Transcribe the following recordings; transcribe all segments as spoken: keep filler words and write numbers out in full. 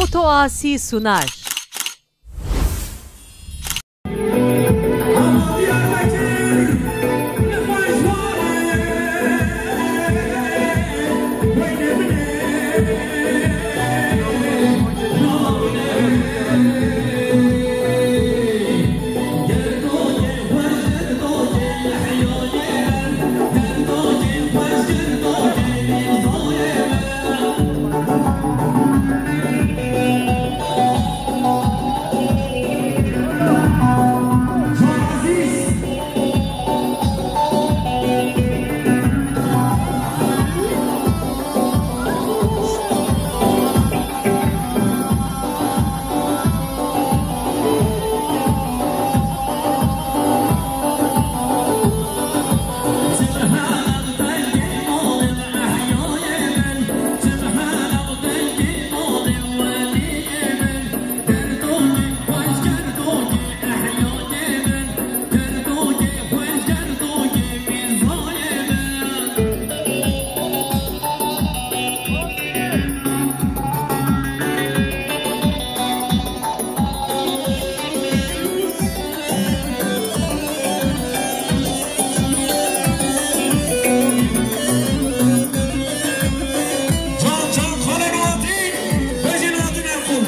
Otoasi Sunar. Can can xalê Nuhatî, bejî Nuhatîn Erqûn.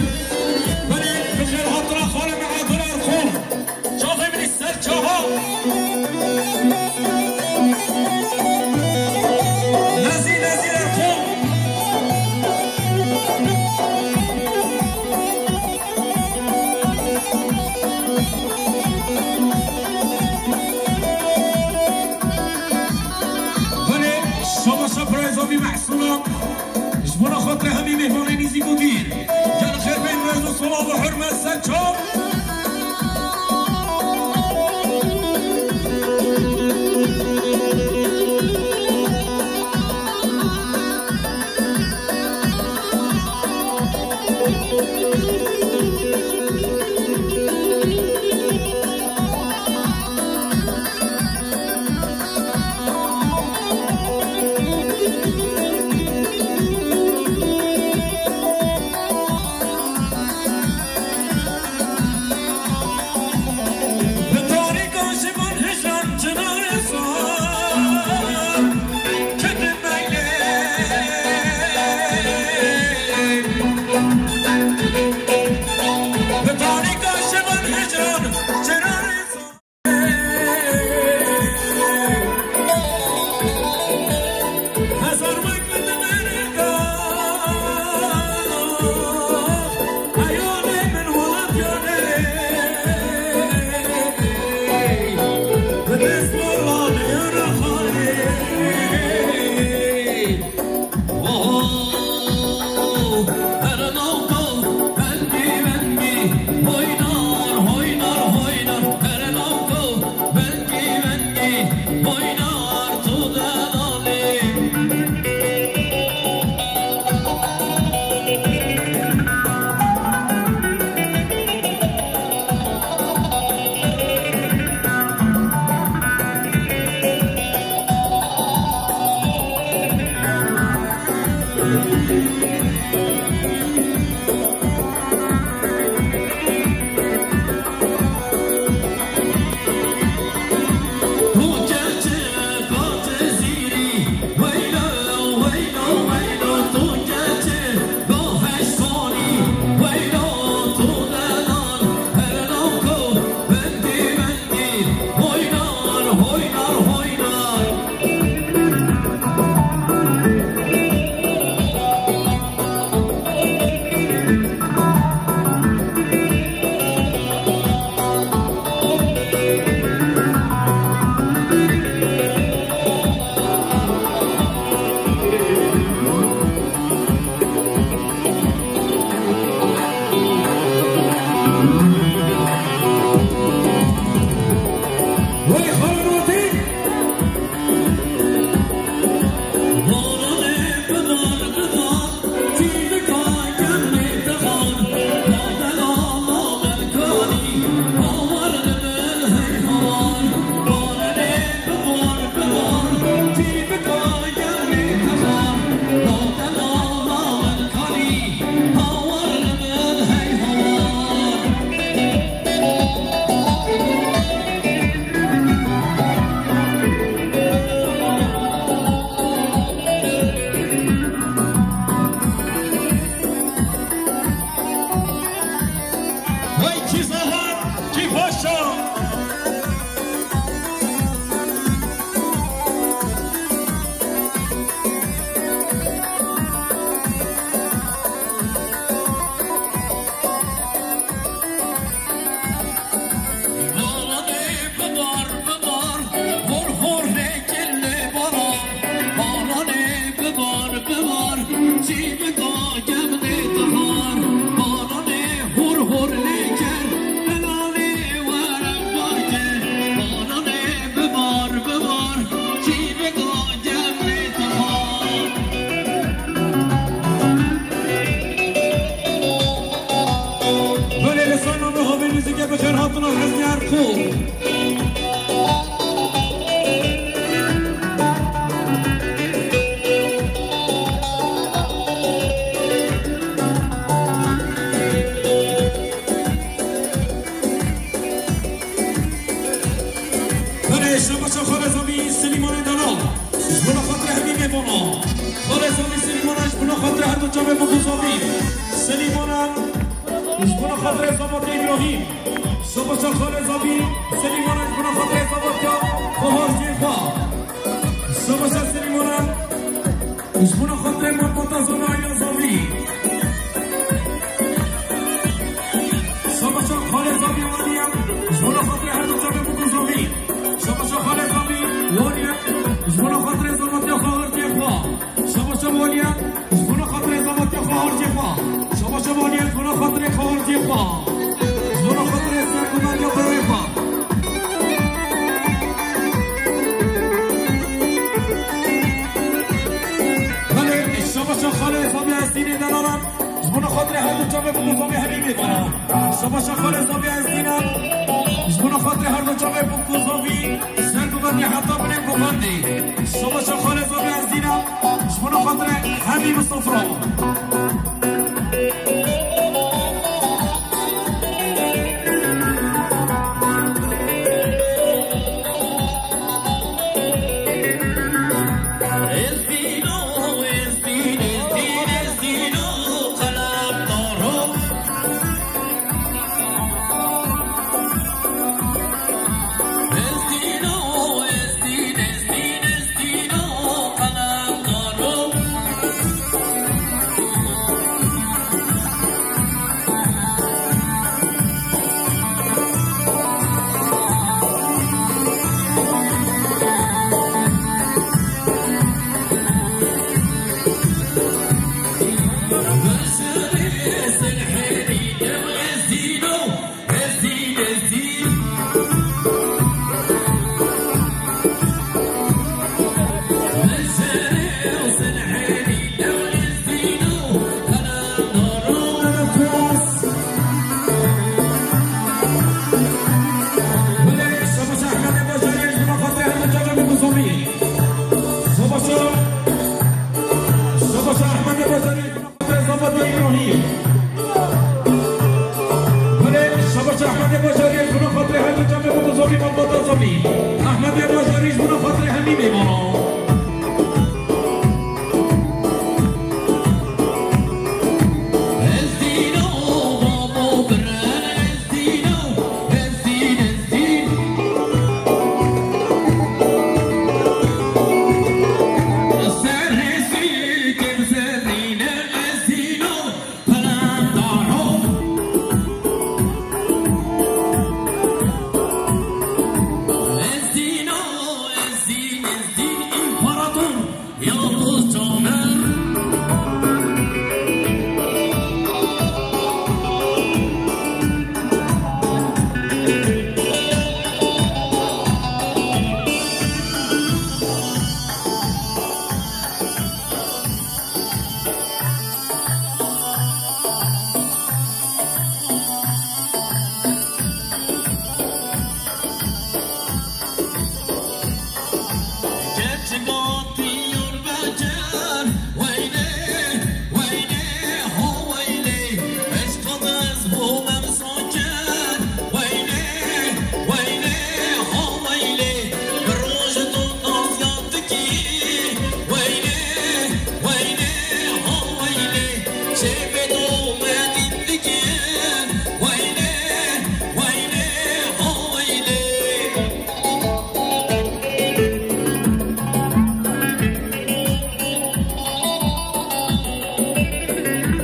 Belê, bi xêr hatina xalê me Adil Erqûn. Çavê min î ser çava. Nezî, nezî Erqûn. Belê, şabaşa birayê zavî Mehsûna. Ji bona xatirê hemî mêhvanên nîzîk û dûr. Gel xêr bên, rêz û silav û hurmet ser çav. Xatirê Zavatê Îbrahîm. Savaşa Xalê Zavî, Selîmana ji bona xatirê Zavatya xwe harcê xwe. Savaşa Selîmana ji bona xatirê malbata Zanayla Zavî. Savaşa Xalê Zavî Waliye, ji bona xatirê her du çavê bûk û Zavî. Savaşa Xalê Zavî Waliye, ji bona xatirê Zavatya xwe harcê xwe. Şabaşa Waliye, ji bona xatirê Zavatya xwe harcê xwe. Şabaşa Waliye, ji bona xatirê xwe harcê xwe. Ji bona xatirê sergumantiya birayê xwe. Belê, şabaşa Xalê Zavî Ezdînê delalan. Ji bona xatirê her du çavê bûk û Zavî Hemîmê bana. Şabaşa Xalê Zavî Ezdîne. Ji bona xatirê her du çavê bûk û Zavî sergumantiya heta binê Bokandê. Şabaşa Xalê Zavî Ezdîne. Ji bona xatirê Hemîm Sofra. Zavat ya Îbrahîm. Belê, şabaş Ehmedê Bajarî, ji bona xatirê her du çavê bûk û Zavî, malbata Zavî. Ehmedê Bajarî, ji bona xatirê Hemîmê bana.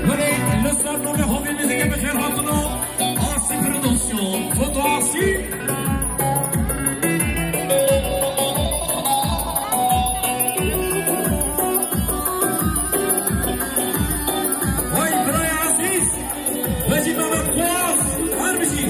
Belê, li ser navê havê mêzeke bi xêr hatino. Asî Production, Foto Asî. Vay birayê ezîz, Mecîd Mehmet Xwaz, her bijî.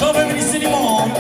Çavê min Silîman.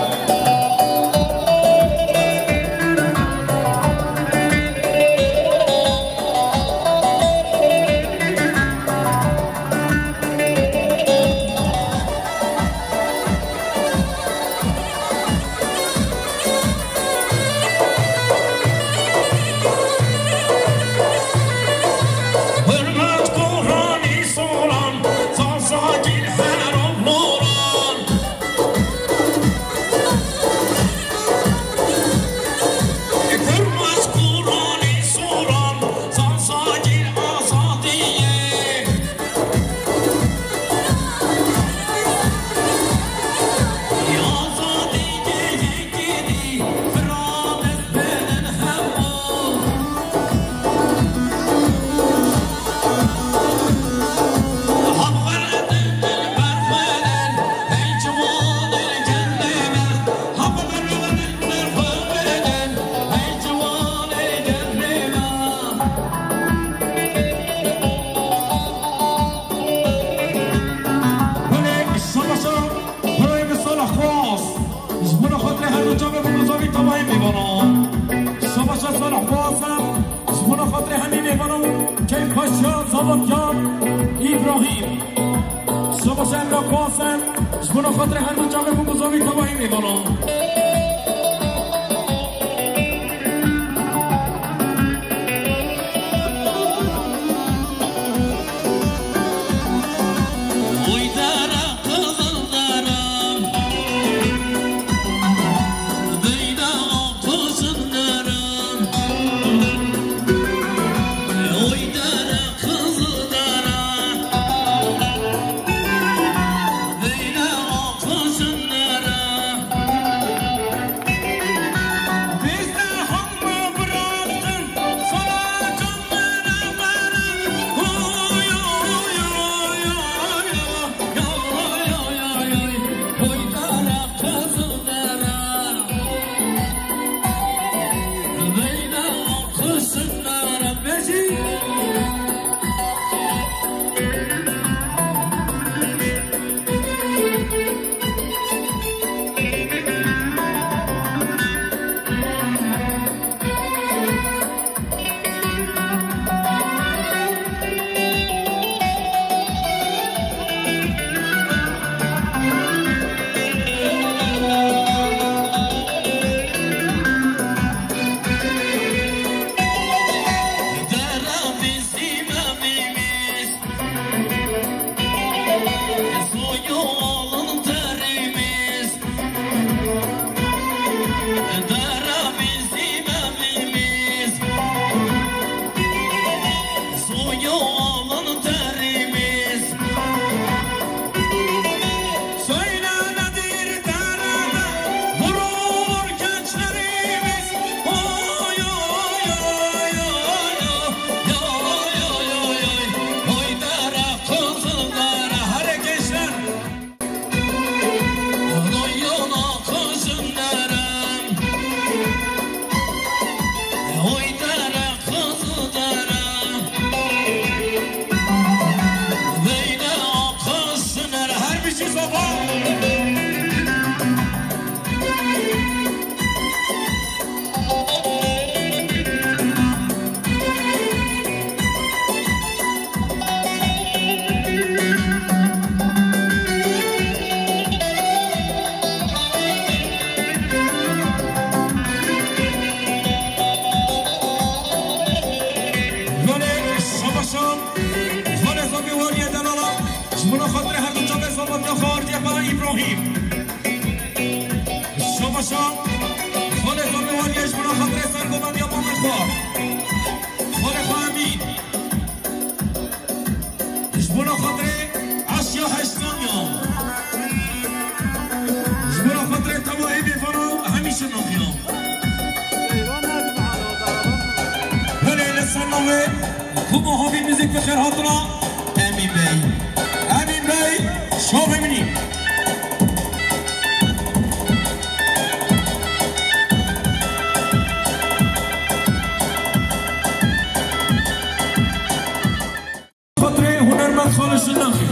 Belê, şabaşa birayê min Salih Xwas. Ji bona xatirê her du çavê xwe, Muzafîr Tavayê mêvanan. Şabaşa Salih Xwas e, ji bona xatirê hemî mêvanan, Keyfxweşiya Zavatyan Îbrahîm. Şabaşa Emre Xwas e, ji bona xatirê her du çavê xwe, Muzafîr Tavayê mêvanan. Belê, şabaşan, belê, zafî wariye delala, ji bona xatirê her du çavê Zavatya xwe ardiye bera Îbrahîm. Şabaşa, xalê xwe miwaniye ji bona xatirê sergovendiya mamê xwe. Xalê xwe Emîn. Ji bona xatirê eşya heştan ya. Ji bona xatirê tewahê mêvana hemî şirnaxiya. Belê li ser navê Kuma Havîn Muzîk bi xêr hatina. Emîn Bey. Emîn Bey, şovê min î. Xatirê hunermend Xalid Şirnaxî.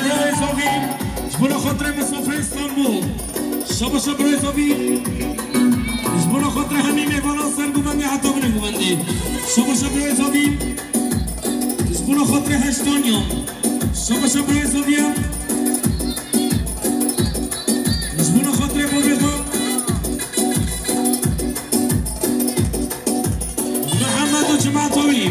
Birayê Zavî, ji bona xatirê misafirê Stenbol. Şabaşa birayê Zavî, ji bona xatirê hemî mêvanan ser govendê heta binê govendê. Şabaşa birayê Zavî, ji bona xatirê heştaniyan. Şabaşa birayê Zavî, ji bona xatirê bavê xwe. Mihemed û cemaeta wî.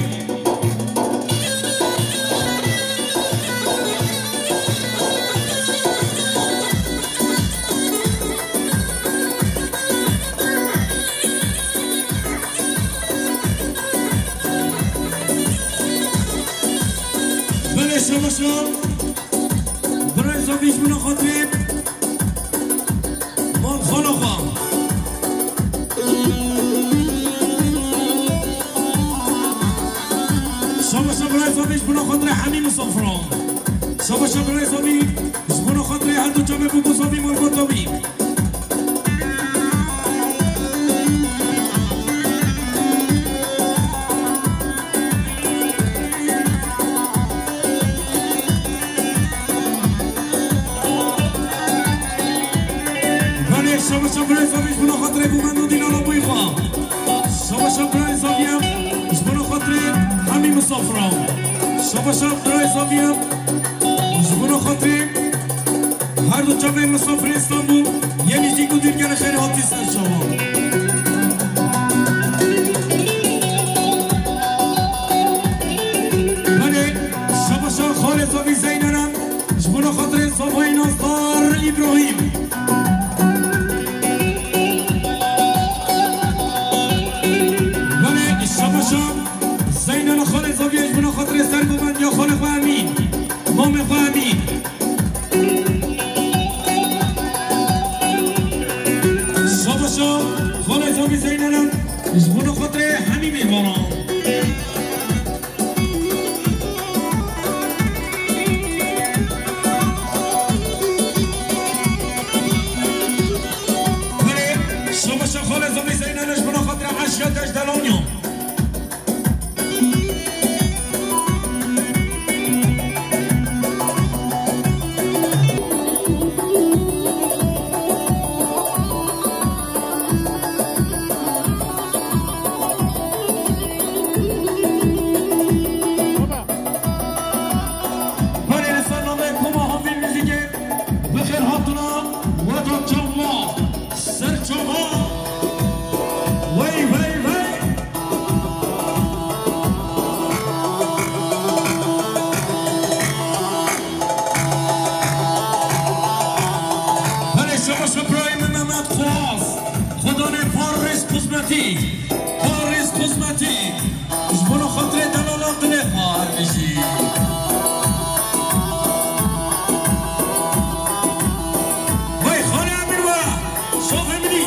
Belê, şabaşa. Birayê Zavî, ji bona xatirê malxana xwe. Şabaşa birayê Zavî, ji bona xatirê hemî misafiran. Şabaşa birayê Zavî, ji bona xatirê her du çavê bû Zavî malbata wî. Belê, şabaşa birayê Zavî, ji bona xatirê govenda Dîlala Bûyxa. Şabaşa birayê Zavî, ji bona xatirê hemî misafiran. Şabaşa birayê Zavî, ji bona xatirê her du çavê misafirê Stenbol, yê nêzîk û dûr, gelek xêr hatî ser çavan. Belê, şabaşa xalê Zavî Zeynelen, ji bona xatirê Zavayê Nazdar Îbrahîm. Belê, şabaşa Zeynelen xalê Zavî, ji bona xatirê sergovendiya xalê xwe Emîn, mamê xwe Emîn. Şabaşa xalê Zavî Zeynelen, ji bona xatirê hemî mêvanan. Belê, şabaşa xalê Zavî Zeynelen, ji bona xatirê eşya Dejdelaniyan. Belê, li ser navê Koma Havîn Muzîkê, bi xêr hatina, Wedat Çavma. Ser çava. Wey, wey, wey. Belê, şabaşa birayê min Mehmet Xwas. Xwedê ne par rêz qismetî. Par rêz qismetî. Ji bona xatirê delala dilê xwe her bijî. Wey xalê Emîr we, şofê min î,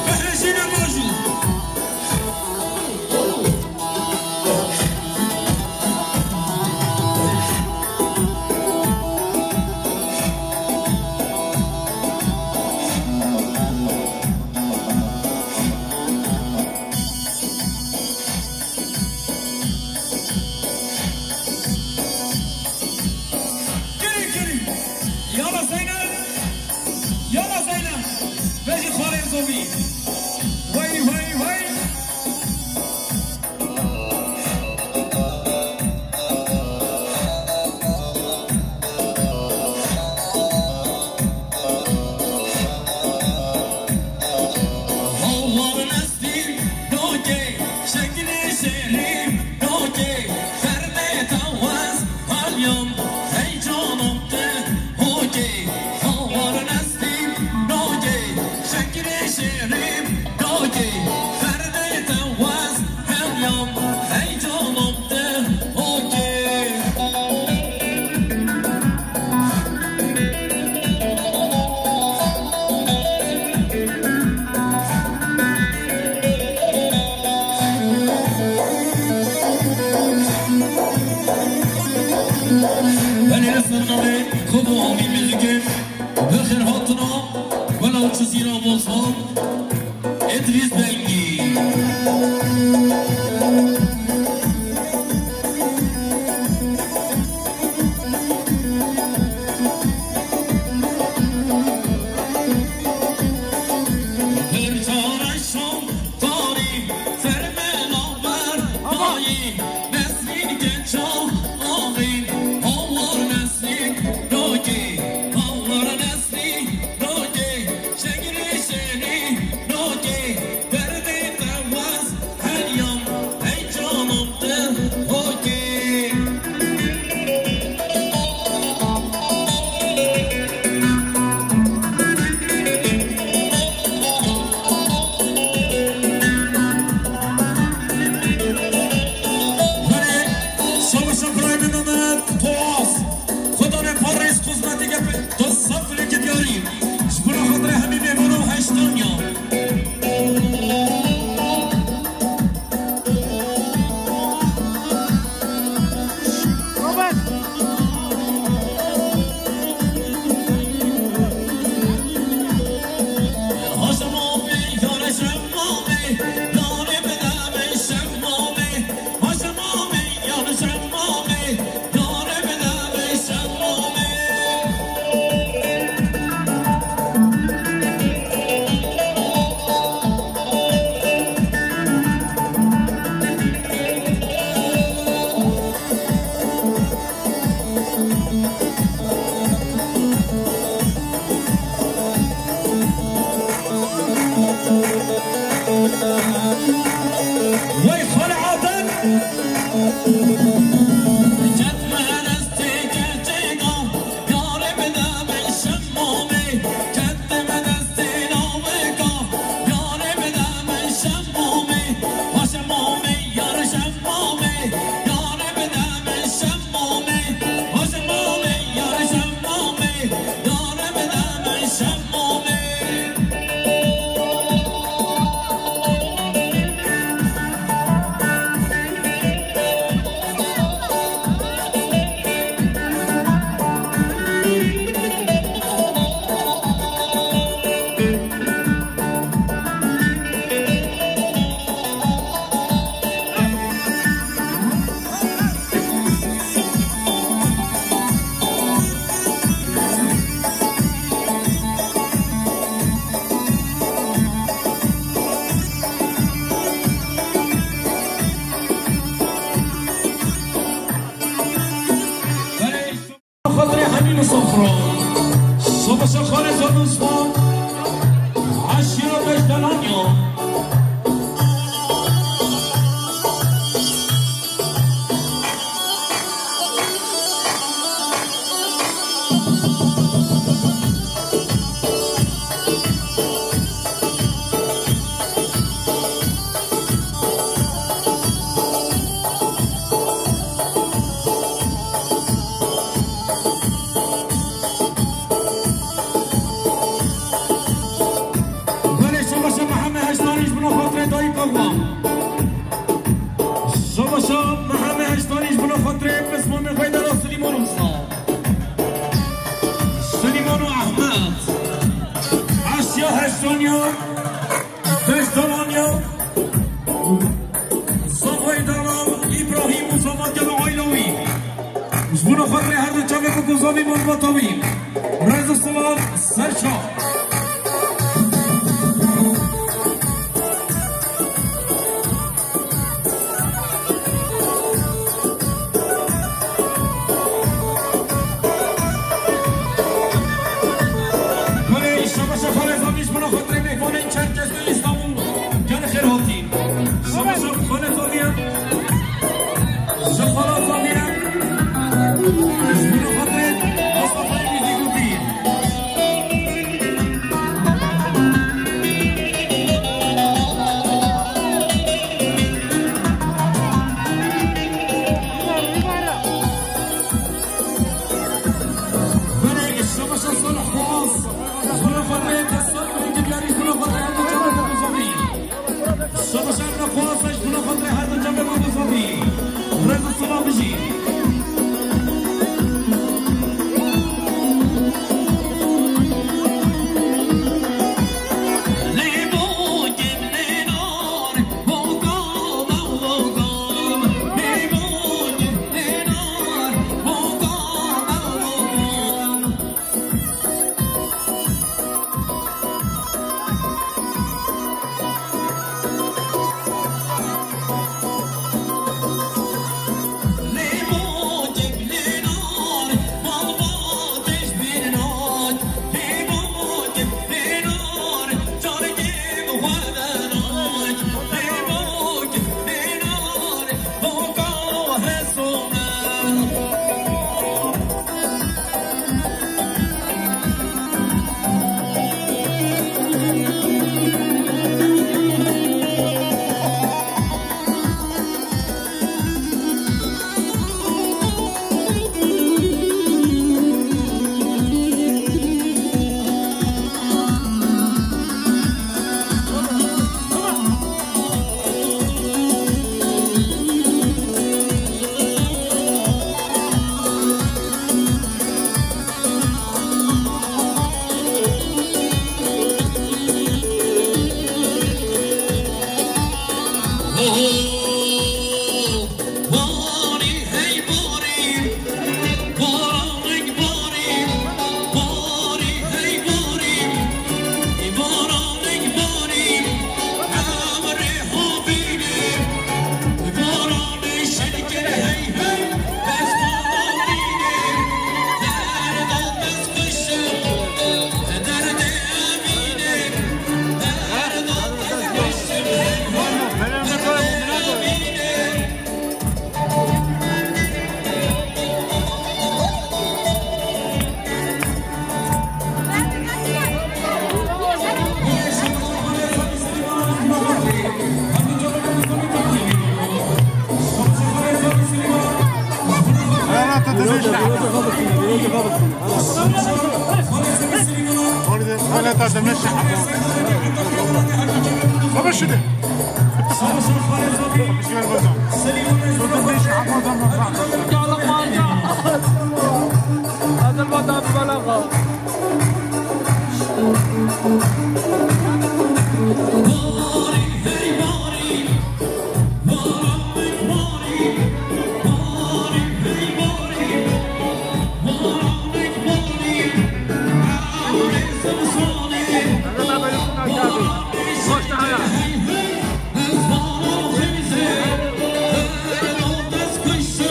behrê jî ne baş û. Kirî, kirî. Yala Zeynep. Yala Zeynep. Vejî xalê Zovî. Wey, wey, wey. Hawar Nesrîn, nokê şeklê şêrîn, nokê fernê tewez, Meryem, hey canım te, nokê Hawar Nesrîn, nokê şeklê şêrîn, nokê fernê tewez, Meryem, hey canım te, nokê. Belê, li ser navê Kobo Amîn Muzîkê bi xêr hatina, wela û çi zîra Bozhan, Îdrîs Dengî. Şexalê Zan Osman, Aşya Beşdelanyo. Belê, şabaşa Mihemed Heştanî ji bona xatirê dayika xwe. Şabaşa Mihemed Heştanî ji bona xatirê pismamê xwe dera Silîman Musa. Silîman û Ehmed. Aşya Heştaniya. Beşdelanyo, Zavay Dalal, Îbrahîm û Zavat gelo aîla wî. Ji bona xatirê her du çavê bik û zavî malbata wî. Rêz û silav ser çav. Belê, şabaşa xalê Zavî ji bona xatirê mêvanên Çerkez û Îstanbul, gelê xêr hatî. Şabaşa xalê Zavî ye. Ji xala Zavî ye. Ji bona xatirê Mustafa Êmîn Dîgotî. Belê, şabaşa Salih Xwaz. Ji bona xatirê Tesal û Hêkimyarî, ji bona xatirê her du çavê bik û zavî. Şabaşa Emre Xwaz, ji bona xatirê her du çavê bik û zavî. Rêz û silav bijî. Wele ta demir şehr. Baba şide. Şöyle bakalım. Şöyle bir şey yapmadan mı? Hadi bakalım, bana bak.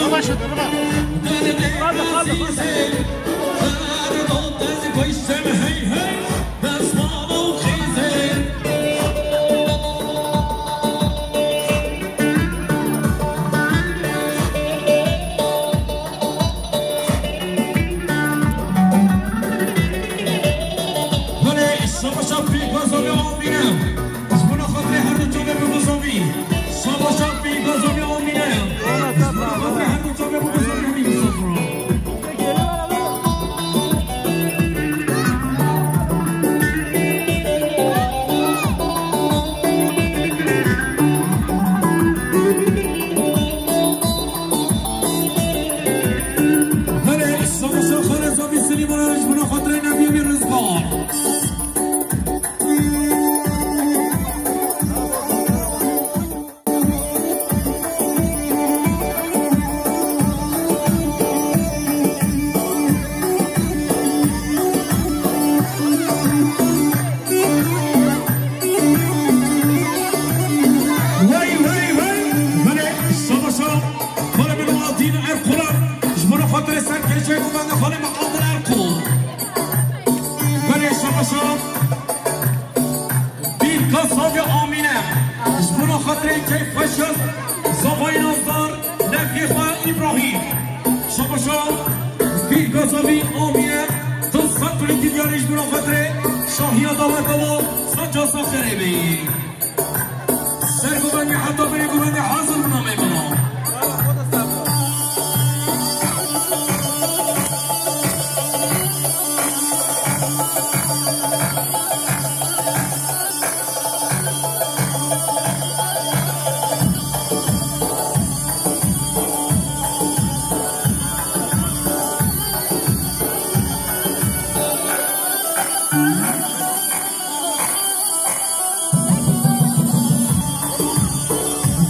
Yavaş otur, bak. Amîne. Ji bona xatirê her du çavê bi bizavî. Şabaşa pî gazavî Amîne. Ji bona xatirê her du çavê bi bizavî hemî bi sofra. Belê, şabaşa Xalê Zavî Silîmana ji bona xatirê Nebî Rizgar. Wey, wey, wey. Belê, şabaşa. Xalê min Adîn Erkulan. Ji bona xatirê serkêşê ku bende xalê min Adîn Erkul. Belê, şabaşa. Bîrka Savê Amîne, ji bona xatirê keyfxweşiya zavayê nazdar, nexê xwe Îbrahîm. Şabaşa Bîrka Savê Amîne, tu sed kulî diyarê ji bona xatirê şahiya daweta wa saca saxerê bî. Ser guvendê heta binê guvendê hazir bi namê min.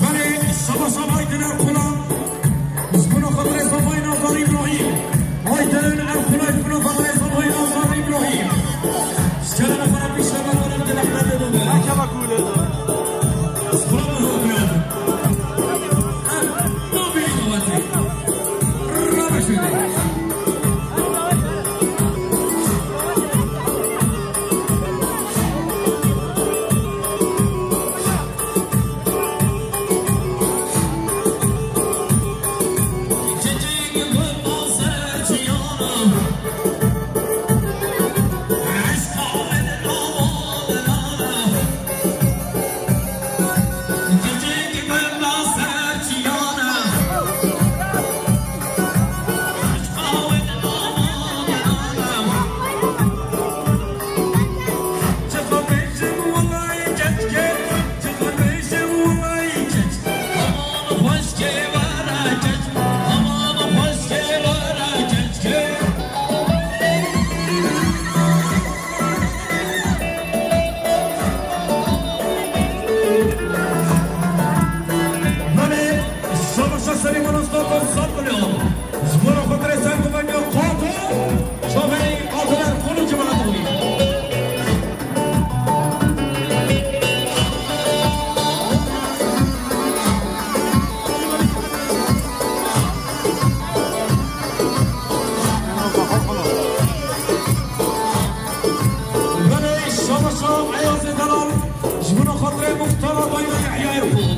Belê, şaba şaba Aydin Erkulan. Ji bona xatirê zavayê nazdar Îbrahîm. Aydin Erkulan ji bona xatirê zavayê nazdar Îbrahîm. Ji kele nefera pîş de beraber bi rehmetê bibe. Ji xwe re bi hukmet. Em nabînin dawetê. Rabe şûnê. Belê, şabaşa Selîman Usta, sed milyon. Ji bo xatirê serkuveniya Qato, çavê Qato Erkol û cemaetê wî. Belê, şabaşa Eyazê Delal, ji bona xatirê muxtara dayî me Yehya Erkol.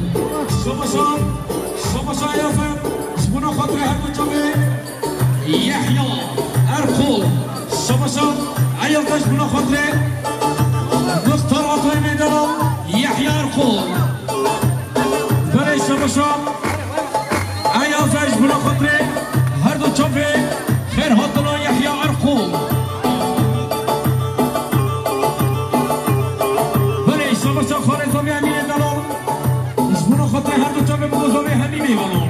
Şabaşa, şabaşa Eyazê, ji bona xatirê her du çavê Yehya Erkol. Şabaşa Eyazê, ji bona xatirê muxtara dayî me Delal Yehya Erkol. Belê, şabaşa Eyazê, ji bona xatirê her du çavê xêrhatina Yehya Erkol. Belê, şabaşa Xalê Zavê Emînê Delal, ji bona xatirê her du çavê bi zavê hemî mêvanan.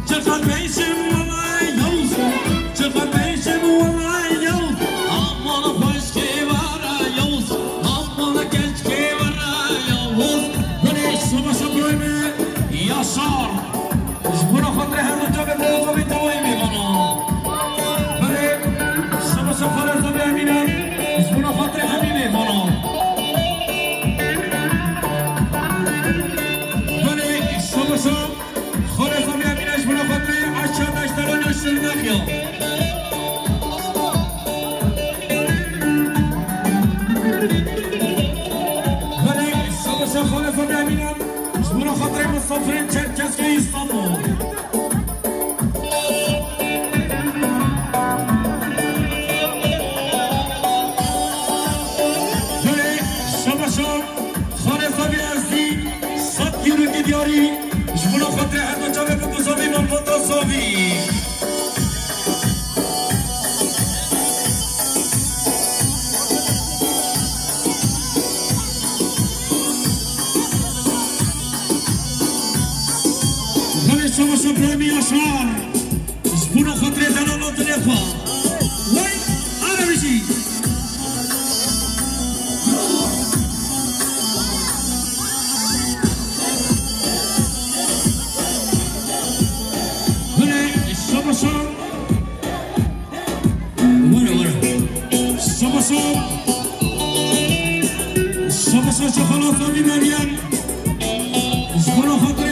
Çiqas bêjim wela Yavuz, çiqas bêjim wela Yavuz. Aman xweşkê were Yavuz, aman keçkê were Yavuz. Binê şabaşa birayê me Yaşar. Ji bona xatirê her du çavê Yavuz û tawayê mêvana. Fırın Çerkezköy İstanbul. Böyle şabaşa Xanê Zavî Ezdî, sed euro didyarî, ji bona xatirê her du çavê bikû Zavî, malbata Zavî. Xanê Şabaşa Brahmî Yaşar, ji bona xatirê delala dilê xwe. Wey, ara bijî. Hûn ê şabaşa. Were, were. Şabaşa. Şabaşa ji xalata wî Meryem. Ji bona xatirê